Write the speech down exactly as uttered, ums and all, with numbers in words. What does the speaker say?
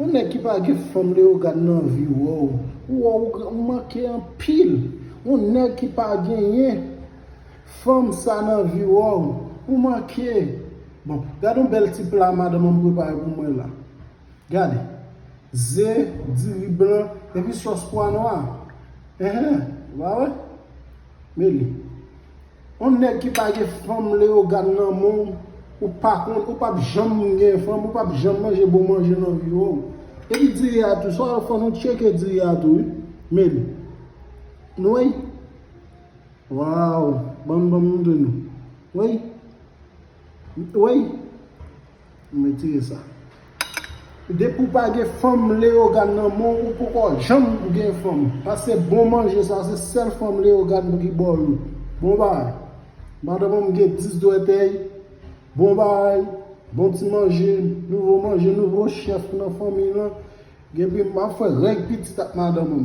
Yon nèg ki pa gen fanm Leyogàn nan vi w, ou wè ou, ou manke anpil. Yon nèg ki pa genyen fanm sa nan vi w, ou manke. Bon, gade yon bèl ti pla madanm an prepare pou mwen la. Gade. Ze, diri blan, epi sòs pwa nwa. Enhen, ou pa wè? Men li. Yon nèg ki pa gen fanm Leyogàn nan men w, ou pa konn, ou p ap janm gen fanm, ou p ap janm manje bon manje nan vi w. Epi diri a tou, sa fò nou tcheke diri a tou, wi. Men li. Nou wè? Waw, ban m, ban m montre nou. Wi. Wi. M retire sa. Depi w pa gen fanm Leyogàn nan men w, ou poko janm gen fanm. Paske bon manje sa, se sèl fanm Leyogàn ki ba w li. Bon bagay. Madanm an gen dis dwèt èy. Bon bagay. Bon ti manje. Nouvo manje, nouvo chèf nan fanmi lan. Epi m ap fè règ pitit ak madanm an.